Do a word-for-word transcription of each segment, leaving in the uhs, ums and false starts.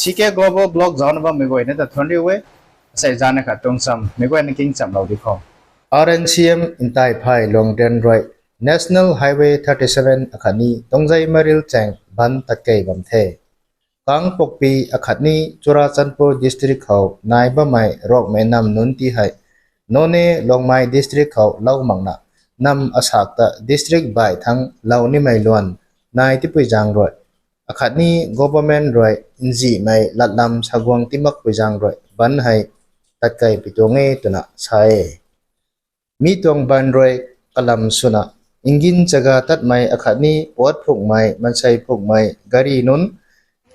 T K Global Blog zauna bam migoi na ta thon riu e. Asai zana khat tung sam migoi na king sam lau di kho. R N C M intai phai long den roi National Highway thirty seven akhat ni Tongjai Maril cheng ban tat kai bam the. Kangpokpi akhat ni Churachandpur District khau nai bam mai rok mai nam nun ti hai. None Longmai District khau lau mang na nam asak ta District bai thang lau ni mai luan nai ti pui jang roi. Akhat ni government roi inji mai latlam saguang timak pui jang roi ban hai tat kai pi tuang e tuna sa e. Mi tuang ban roi kalam suna ingin chaga tat mai akhat ni pot phuk mai mansai phuk mai gari nun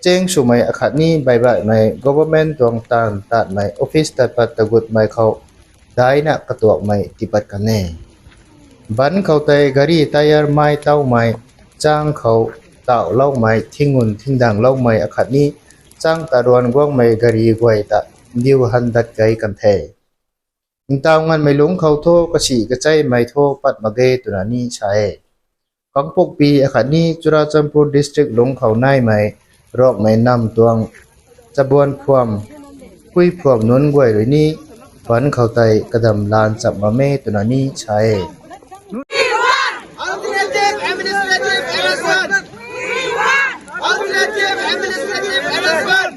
cheng su mai akhat ni bai bai mai government tuang tan tat mai office tat pat tagut mai khau dai na katuak mai tipat kan e. Ban khau tai gari tyre mai tau mai chang khau tau lau mai thingun thingdang lau mai akhat ni chang ta ruan guang mai gari guai ta diu han dat kai kan the. Ingtau ngan mai lung khau tho kasi kachai mai tho pat mage tuna ni sa e. Kangpokpi akhat ni Churachandpur District lung khau nai mai rok mai nam tuang chabuan phuam pui phuam nun guai lui ni ban khau tai kadam lan chap ma me tuna ni sa e. Alternative administrative arrangement. Alternative administrative arrangement.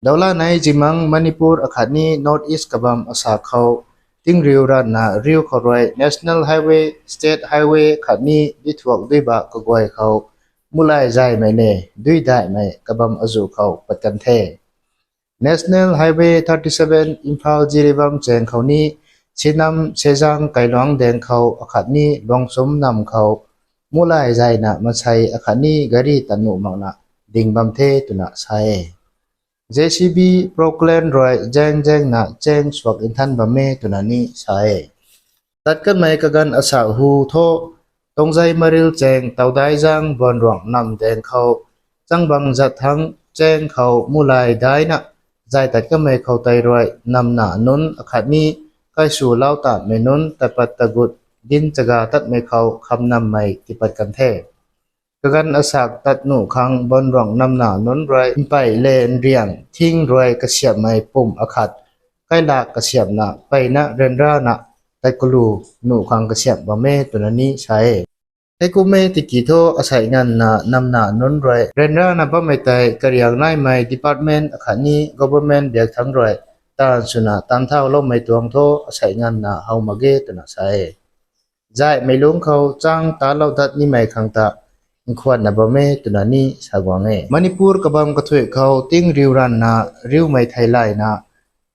Daula nai jimang Manipur akhat ni North East kabam asa khau ting riu ran na riu khau roi National Highway, State Highway khat ni di thuak dui ba kaguai khau mulai zai mai ne dui dai mai kabam azu khau pat kan the. National Highway thirty seven Imphal Jiribam cheng khau ni Sinam Sejang Kailuang deng khau akhat ni Longsum nam khau mulai zai na masai akhat ni gari tanu mang na ding bam the tuna sa e. J C B Proclaim roi jeng jeng na cheng suak inthan bam me tuna ni sa e. Tat kan mai kagan asa hu tho Tongjai Maril cheng Taudai Jang Bon Ruang nam deng khau chang bang zat thang cheng khau mulai dai na zai tat kan mai khau tai roi nam na nun akhat ni kai su lau tat mai nun tat pat tagut din chaga tat mai khau kham nam mai tipat kan the. Kagan asak tat nuh khang bonrong namna nunroi, mpai len riang, thing roi kasiap mai pum akhat, kailak kasiapna, paina renrana, taikulu nuh khang kasiap bame tunani sae. Taikume tiki tho asai nganna namna nunroi, renrana bamai tai kariang nai mai department akhat ni government biak thang roi, tan suna tan thau lo mai tuang tho asai nganna hau mage tuna sae. Zai mailung khau chang ta lau dat ni mai khang ta inkhuan na bame tuna ni saguang e. Manipur kabam kathui khau ting riu ran na riu mai thai lai na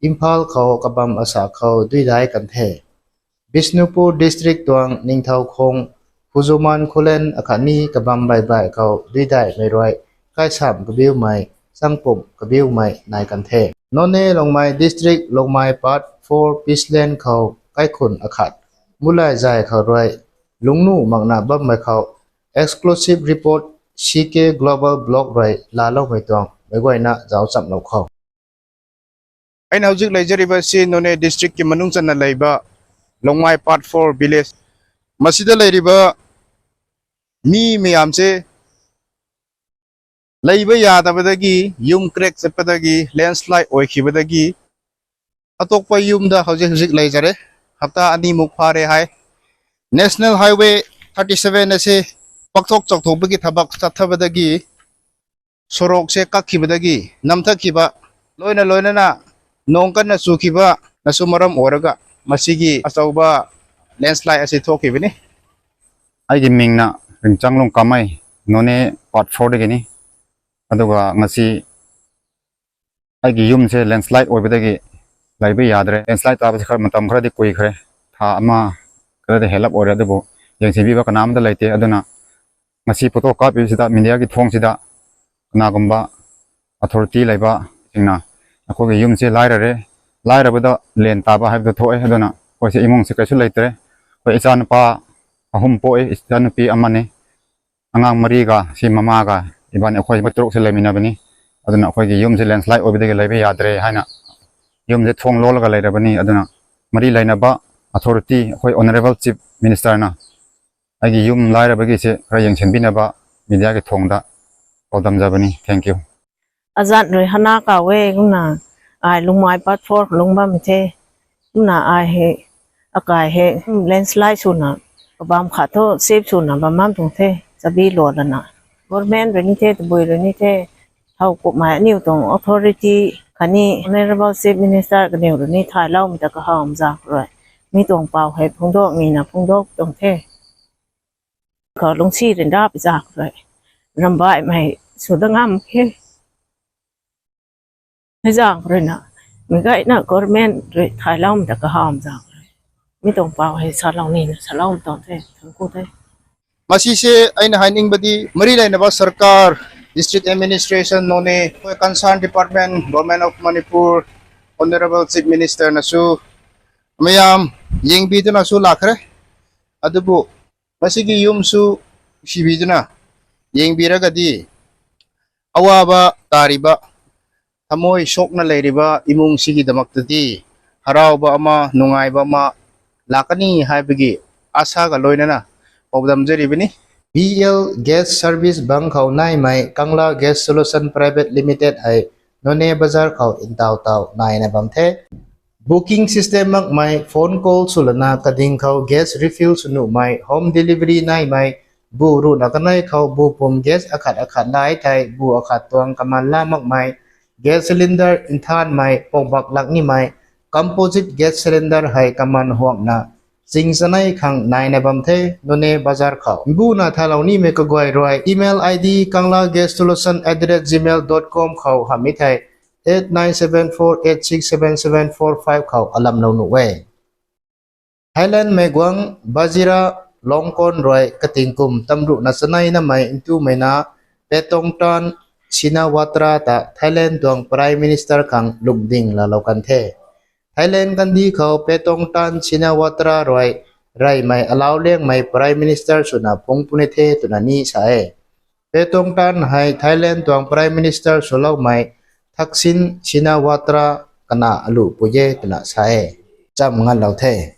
Imphal khau kabam asa khau dui dai kan the. Bishnupur district tuang Ningthau khong Huzuman Khulen akhat ni kabam bai bai khau dui dai mai roi kai sam kabiu mai sang pum kabiu mai nai kan the. None Longmai district Longmai part four Peaceland khau kai khun akhat mulai zai khau roi lungnu makna bam mai khau exclusive report C K Global Blog roi la lo mai tuang mai guai na zau cham lo khau. ꯑꯩꯅ ꯍꯧꯖꯤꯛ ꯂꯩꯖꯔꯤꯕ ꯑꯁꯤ ꯅꯣꯅꯦ ꯗꯤꯁꯇ꯭ꯔꯤꯛꯀꯤ ꯃꯅꯨꯡ ꯆꯟꯅ ꯂꯩꯕ ꯂꯣꯡꯃꯥꯏ part four village. ꯃꯁꯤꯗ ꯂꯩꯔꯤꯕ ꯃꯤ ꯃꯌꯥꯝꯁꯦ ꯂꯩꯕ ꯌꯥꯗꯕꯗꯒꯤ, ꯌꯨꯝ ꯀ꯭ꯔꯦꯛ ꯆꯠꯄꯗꯒꯤ, ꯂꯦꯟꯁ꯭ꯂꯥꯏꯗ ꯑꯣꯏꯈꯤꯕꯗꯒꯤ ꯑꯇꯣꯞꯄ ꯌꯨꯝꯗ ꯍꯧꯖꯤꯛ ꯍꯧꯖꯤꯛ ꯂꯩꯖꯔꯦ꯫ ꯍꯞꯇꯥ ꯑꯅꯤꯃꯨꯛ ꯐꯥꯔꯦ ꯍꯥꯏ꯫ ꯅꯦꯁꯅꯦꯜ ꯍꯥꯏꯋꯦ ꯊꯥꯔꯇꯤ ꯁꯚꯦꯟ ꯑꯁꯤ ꯄꯥꯛꯊꯣꯛ ꯆꯥꯎꯊꯣꯛꯄꯒꯤ ꯊꯕꯛ ꯆꯠꯊꯕꯗꯒꯤ ꯁꯣꯔꯣꯛꯁꯦ ꯀꯛꯈꯤꯕꯗꯒꯤ ꯅꯝꯊꯈꯤꯕ, ꯂꯣꯏꯅ ꯂꯣꯏꯅꯅ ꯅꯣꯡ ꯀꯟꯅ ꯆꯨꯈꯤꯕꯅꯁꯨ ꯃꯔꯝ ꯑꯣꯏꯔꯒ ꯃꯁꯤꯒꯤ ꯑꯆꯧꯕ ꯂꯦꯟꯁ꯭ꯂꯥꯏꯗ ꯑꯁꯤ ꯊꯣꯛꯈꯤꯕꯅꯤ꯫ ꯑꯩꯒꯤ ꯃꯤꯡꯅ ꯔꯤꯡꯆꯥꯡꯂꯣꯡ ꯀꯥꯃꯩ, ꯅꯣꯅꯦ ꯄꯥꯔꯠ ꯐꯣꯔꯗꯒꯤꯅꯤ꯫ ꯑꯗꯨꯒ ꯉꯁꯤ ꯑꯩꯒꯤ ꯌꯨꯝꯁꯦ ꯂꯦꯟꯁ꯭ꯂꯥꯏꯗ ꯑꯣꯏꯕꯗꯒꯤ ꯂꯩꯕ ꯌꯥꯗ꯭ꯔꯦ꯫ ꯂꯦꯟꯁ꯭ꯂꯥꯏꯗ ꯇꯥꯕꯁꯦ ꯈꯔ, ꯃꯇꯝ ꯈꯔꯗꯤ ꯀꯨꯏꯈ꯭ꯔꯦ, ꯊꯥ ꯑꯃ ꯈꯔꯗꯤ ꯍꯦꯜꯂꯞ ꯑꯣꯏꯔꯦ, ꯑꯗꯨꯕꯨ ꯌꯦꯡꯁꯤꯟꯕꯤꯕ ꯀꯅꯥ ꯑꯃꯇ ꯂꯩꯇꯦ꯫ ꯑꯗꯨꯅ ꯉꯁꯤ ꯐꯣꯇꯣ ꯀꯥꯞꯄꯤꯕꯁꯤꯗ, ꯃꯤꯗꯤꯌꯥꯒꯤ ꯊꯣꯡꯁꯤꯗ ꯀꯅꯥꯒꯨꯝꯕ ꯑꯣꯊꯣꯔꯤꯇꯤ ꯂꯩꯕꯁꯤꯡꯅ ꯑꯩꯈꯣꯏꯒꯤ ꯌꯨꯝꯁꯦ ꯂꯥꯏꯔꯔꯦ, ꯂꯥꯏꯔꯕꯗ ꯂꯦꯟ ꯇꯥꯕ ꯍꯥꯏꯕꯗꯨ ꯊꯣꯛꯑꯦ꯫ ꯑꯗꯨꯅ ꯑꯩꯈꯣꯏꯁꯦ ꯏꯃꯨꯡꯁꯦ ꯀꯩꯁꯨ ꯂꯩꯇ꯭ꯔꯦ꯫ ꯑꯩꯈꯣꯏ ꯏꯆꯥꯅꯨꯄꯥ ꯑꯍꯨꯝ ꯄꯣꯛꯏ, ꯏꯆꯥꯅꯨꯄꯤ ꯑꯃꯅꯤ꯫ ꯑꯉꯥꯡ ꯃꯔꯤꯒ ꯁꯤ ꯃꯃꯥꯒ ꯏꯕꯥꯅꯤ, ꯑꯩꯈꯣꯏ ꯇꯔꯨꯛꯁꯦ ꯂꯩꯃꯤꯟꯅꯕꯅꯤ꯫ ꯑꯗꯨꯅ ꯑꯩꯈꯣꯏꯒꯤ ꯌꯨꯝꯁꯦ ꯂꯦꯟꯁ꯭ꯂꯥꯏꯗ ꯑꯣꯏꯕꯗꯒꯤ ꯂꯩꯕ ꯌꯥꯗ꯭ꯔꯦ ꯍꯥꯏꯅ ꯌꯨꯝꯁꯦ ꯊꯣꯡ ꯂꯣꯜꯂꯒ ꯂꯩꯔꯕꯅꯤ꯫ ꯑꯗꯨꯅ ꯃꯔꯤ ꯂꯩꯅꯕ ꯑꯣꯊꯣꯔꯤꯇꯤ, ꯑꯩꯈꯣꯏ ꯑꯣꯅꯔꯦꯕꯜ ꯆꯤꯐ ꯃꯤꯅꯤꯁꯇꯔꯅ ꯑꯩꯒꯤ ꯌꯨꯝ ꯂꯥꯏꯔꯕꯒꯤꯁꯦ ꯈꯔ ꯌꯦꯡꯁꯤꯟꯕꯤꯅꯕ ꯃꯤꯗꯤꯌꯥꯒꯤ ꯊꯣꯡꯗ ꯄꯥꯎꯗꯝꯖꯕꯅꯤ꯫ Thank you꯫ ꯑꯖꯥꯠ ꯔꯣꯏ ꯍꯅꯥ ꯀꯥꯎꯋꯦ꯫ ꯒꯨꯝꯅ ꯑꯥꯏ ꯂꯨꯡꯃꯥꯏ ꯄꯥꯠ ꯐꯣꯔ ꯂꯨꯡꯕꯝ ꯊꯦ꯫ ꯒꯨꯝꯅ ꯑꯥꯏ ꯍꯦ ꯑꯀꯥꯏ ꯍꯦ ꯂꯦꯟꯁꯂꯥꯏꯠ ꯁꯨꯅ ꯀꯕꯥꯝ ꯈꯥꯊꯣ ꯁꯦꯞ ꯁꯨꯅ ꯕꯃꯥꯝ ꯊꯣꯡ ꯊꯦ꯫ ꯆꯕꯤ ꯂꯣꯗꯅ ꯒꯣꯔꯃꯦꯟ ꯔꯅꯤ ꯊꯦ ꯇꯕꯨꯏ ꯔꯅꯤ ꯊꯦ꯫ ꯍꯧ ꯀꯨꯞꯃꯥꯏ ꯑꯅꯤꯎ ꯇꯣꯡ ꯑꯣꯊꯣꯔꯤꯇꯤ ꯈꯅꯤ ꯑꯣꯅꯔꯦꯕꯜ ꯆꯤꯐ ꯃꯤꯅꯤꯁꯇꯔ ꯀꯅꯤꯎ ꯔꯅꯤ ꯊꯥꯏ ꯂꯥꯎ ꯃꯤꯗ ꯀꯍꯥꯎ ꯖꯥꯛ ꯔꯣꯏ꯫ ꯃꯤ ꯇꯣꯡ ꯄꯥꯎ ꯍꯦ ꯐꯣꯡꯗꯣꯛ ꯃꯤꯅ ꯐꯣꯡꯗꯣꯛ ꯇꯣꯡ ꯊꯦ꯫ ꯈ ꯂꯨꯡꯁꯤ ꯔꯤꯟꯗꯥ ꯄꯤꯖꯥ ꯈ꯭ꯔꯦ꯫ ꯔꯝꯕꯥꯏ ꯃꯍꯩ ꯁꯨꯗ ꯉꯝꯈꯤ꯫ ꯍꯩꯖꯥꯡ ꯈ꯭ꯔꯦꯅ ꯃꯤꯒꯥꯏꯅ ꯒꯣꯔꯃꯦꯟ ꯔꯦ ꯊꯥꯏ ꯂꯥꯎꯝꯗ ꯀꯍꯥꯝ ꯖꯥꯡ ꯈ꯭ꯔꯦ꯫ ꯃꯤ ꯇꯣꯡ ꯄꯥꯎ ꯍꯩ ꯁꯥ ꯂꯥꯎꯅꯤꯅ ꯁꯥ ꯂꯥꯎꯝ ꯇꯣꯡ ꯊꯦ ꯊꯨꯡꯀꯨ ꯊꯦ꯫ ꯃꯁꯤꯁꯦ ꯑꯩꯅ ꯍꯥꯏꯅꯤꯡꯕꯗꯤ ꯃꯔꯤ ꯂꯩꯅꯕ ꯁꯔꯀꯥꯔ, district administration ꯅꯣꯅꯦ, ꯑꯩꯈꯣꯏ concern department, Government of Manipur, Honorable Chief Minister ꯅꯁꯨ ꯃꯌꯥꯝ ꯌꯦꯡꯕꯤꯗꯨꯅꯁꯨ ꯂꯥꯛꯈ꯭ꯔꯦ꯫ ꯑꯗꯨꯕꯨ ꯃꯁꯤꯒꯤ ꯌꯨꯝꯁꯨ ꯅꯨꯡꯁꯤꯕꯤꯗꯨꯅ ꯌꯦꯡꯕꯤꯔꯒꯗꯤ ꯑꯋꯥꯕ ꯇꯥꯔꯤꯕ, ꯊꯃꯣꯏ ꯁꯣꯛꯅ ꯂꯩꯔꯤꯕ ꯏꯃꯨꯡꯁꯤꯒꯤꯗꯃꯛꯇꯗꯤ ꯍꯔꯥꯎꯕ ꯑꯃ, ꯅꯨꯡꯉꯥꯏꯕ ꯑꯃ ꯂꯥꯛꯀꯅꯤ ꯍꯥꯏꯕꯒꯤ ꯑꯥꯁꯥꯒ ꯂꯣꯏꯅꯅ ꯄꯥꯎꯗꯝꯖꯔꯤꯕꯅꯤ꯫ ꯕꯤ ꯑꯦꯜ Gas Service ꯕꯪ ꯈꯧ ꯅꯥꯏꯃꯥꯏ ꯀꯪꯂꯥ Gas Solution Private Limited ꯍꯥꯏ ꯅꯣꯅꯦ ꯕꯖꯥꯔ ꯈꯧ ꯏꯟꯇꯥꯎ ꯇꯥꯎ ꯅꯥꯏꯅ ꯕꯝꯊꯦ꯫ Booking system ꯃꯛꯃꯥꯏ phone call ꯁꯨꯂꯅ ꯀꯗꯤꯡ ꯈꯧ gas refill ꯁꯨꯅꯨꯃꯥꯏ home delivery ꯅꯥꯏꯃꯥꯏ ꯕꯨ ꯔꯨꯅ ꯀꯅꯥꯏ ꯈꯧ ꯕꯨ ꯄꯨꯝ gas ꯑꯈꯠ ꯑꯈꯠ ꯅꯥꯏ ꯊꯥꯏ ꯕꯨ ꯑꯈꯠ ꯇꯣꯡ ꯀꯃꯥꯟ ꯂꯥꯃꯛꯃꯥꯏ gas cylinder ꯏꯟꯊꯥꯟꯃꯥꯏ ꯄꯣꯛꯕꯥꯛ ꯂꯥꯛꯅꯤꯃꯥꯏ composite gas cylinder ꯍꯥꯏ ꯀꯃꯥꯟ ꯍꯣꯛꯅ ꯆꯤꯡ ꯆꯅꯥꯏ ꯈꯪ ꯅꯥꯏꯅ ꯕꯝꯊꯦ ꯅꯣꯅꯦ ꯕꯖꯥꯔ ꯈꯧ꯫ ꯕꯨꯅ ꯊꯥꯂꯧꯅꯤ ꯃꯦ ꯀꯒꯣꯏ ꯔꯣꯏ email I D kangla gas solution at the rate gmail dot com ꯈꯧ ꯍꯥꯃꯤ ꯊꯥꯏ eight nine seven four eight six seven seven four five ꯈꯧ Alam ꯂꯧꯅꯨ ꯋꯦ꯫ Thailand ꯃꯦꯒ꯭ꯋꯥꯡ ꯕꯥꯖꯤꯔꯥ ꯂꯣꯡꯀꯣꯟ ꯔꯣꯏ ꯀꯇꯤꯡꯀꯨꯝ ꯇꯝꯔꯨꯛꯅ ꯆꯅꯥꯏꯅ ꯃꯥꯏ ꯏꯟꯇꯨ ꯃꯩꯅꯥ ꯄꯦꯇꯣꯡꯇꯥꯟ ꯁꯤꯅꯥꯋꯥꯇ꯭ꯔꯥ ꯇ Thailand ꯇꯣꯡ Prime Minister ꯈꯪ ꯂꯨꯛꯗꯤꯡ ꯂꯥꯂꯧꯀꯟꯊꯦ꯫ Thailand ꯀꯟꯗꯤ ꯈꯧ ꯄꯦꯇꯣꯡꯇꯥꯟ ꯁꯤꯅꯥꯋꯥꯇ꯭ꯔꯥ ꯔꯣꯏ ꯔꯥꯏꯃꯥꯏ ꯑꯂꯥꯎ ꯂꯦꯡꯃꯥꯏ Prime Minister ꯁꯨꯅ ꯄꯨꯡ ꯄꯨꯅꯤꯊꯦ ꯇꯨꯅ ꯅꯤ ꯁꯥꯑꯦ꯫ ꯄꯦꯇꯣꯡꯇꯥꯟ ꯍꯥꯏ Thailand ꯇꯣꯡ Prime Minister ꯁꯨꯂꯧꯃꯥꯏ ꯊꯛꯁꯤꯟ ꯁꯤꯅꯥꯋꯥꯇ꯭ꯔꯥ ꯀꯅꯥ ꯑꯂꯨ ꯄꯨꯌꯦ ꯇꯨꯅ ꯁꯥꯑꯦ꯫ ꯆꯝ ꯉꯟ ꯂꯧꯊꯦ꯫